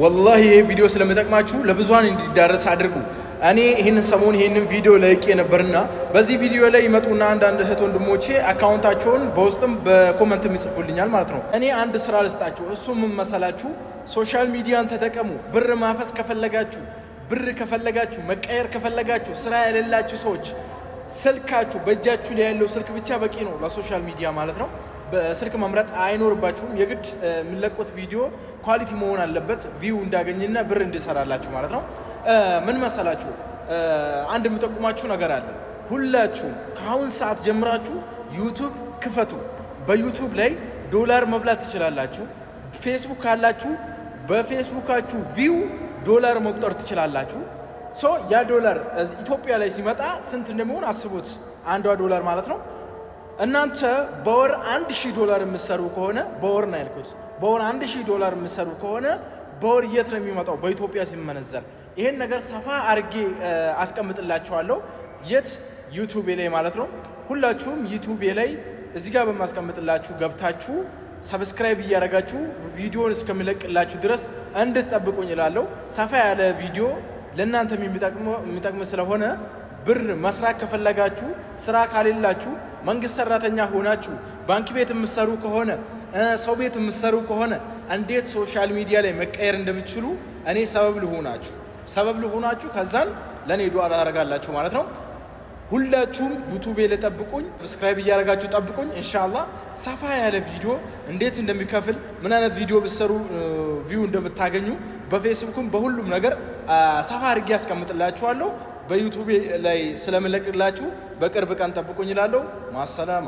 ወላሂ ይሄ ቪዲዮ ስለሚጠቅማችሁ ለብዙሃን እንዲዳረስ አድርጉ። እኔ ይህንን ሰሞን ይህንን ቪዲዮ ለቅቄ ነበርና በዚህ ቪዲዮ ላይ ይመጡና አንዳንድ እህት ወንድሞቼ account ኣቸውን በውስጥም በ comment ም ይጽፉልኛል ማለት ነው። እኔ አንድ ስራ ልስጣችሁ። እሱ ምን መሰላችሁ? Social media ን ተጠቀሙ። ብር ማፈስ ከፈለጋችሁ፣ ብር ከፈለጋችሁ፣ መቀየር ከፈለጋችሁ፣ ስራ የሌላችሁ ሰዎች ስልካችሁ በእጃችሁ ላይ ያለው ስልክ ብቻ በቂ ነው ለ social media ማለት ነው። በስልክ መምረጥ አይኖርባችሁም። የግድ የምንለቁት ቪዲዮ quality መሆን አለበት፣ view እንዳገኝና ብር እንዲሰራላችሁ ማለት ነው። ምን መሰላችሁ፣ አንድ የምጠቁማችሁ ነገር አለ። ሁላችሁም ከአሁን ሰዓት ጀምራችሁ YouTube ክፈቱ። በ YouTube ላይ ዶላር መብላት ትችላላችሁ። ፌስቡክ ካላችሁ በፌስቡካችሁ view ዶላር መቁጠር ትችላላችሁ። So ያ ዶላር ኢትዮጵያ ላይ ሲመጣ ስንት እንደሚሆን አስቡት። አንዷ ዶላር ማለት ነው። እናንተ በወር 1000 ዶላር የምትሰሩ ከሆነ፣ በወር ነው ያልኩት፣ በወር 1000 ዶላር የምትሰሩ ከሆነ በወር የት ነው የሚመጣው? በኢትዮጵያ ሲመነዘር። ይሄን ነገር ሰፋ አርጌ አስቀምጥላችኋለሁ። የት? YouTube ላይ ማለት ነው። ሁላችሁም YouTube ላይ እዚህ ጋር በማስቀምጥላችሁ ገብታችሁ subscribe እያደረጋችሁ ቪዲዮን እስከሚለቅላችሁ ድረስ እንድትጠብቁኝ እላለሁ። ሰፋ ያለ ቪዲዮ ለእናንተ የሚጠቅም ስለሆነ ብር መስራት ከፈለጋችሁ፣ ስራ ካሌላችሁ፣ መንግስት ሰራተኛ ሆናችሁ ባንክ ቤት የምትሰሩ ከሆነ፣ ሰው ቤት የምትሰሩ ከሆነ እንዴት social media ላይ መቀየር እንደምትችሉ እኔ ሰበብ ልሆናችሁ፣ ከዛን ለእኔ ዱዓ ታደርጋላችሁ ማለት ነው። ሁላችሁም YouTube ላይ ጠብቁኝ፣ subscribe እያደረጋችሁ ጠብቁኝ። ኢንሻአላህ ሰፋ ያለ ቪዲዮ እንዴት እንደሚከፍል፣ ምን አይነት ቪዲዮ ብትሰሩ view እንደምታገኙ በፌስቡክም በሁሉም ነገር ሰፋ አድርጌ ያስቀምጥላችኋለሁ። በ YouTube ላይ ስለምለቅላችሁ በቅርብ ቀን ጠብቁኝ እላለሁ። ማሰላማ።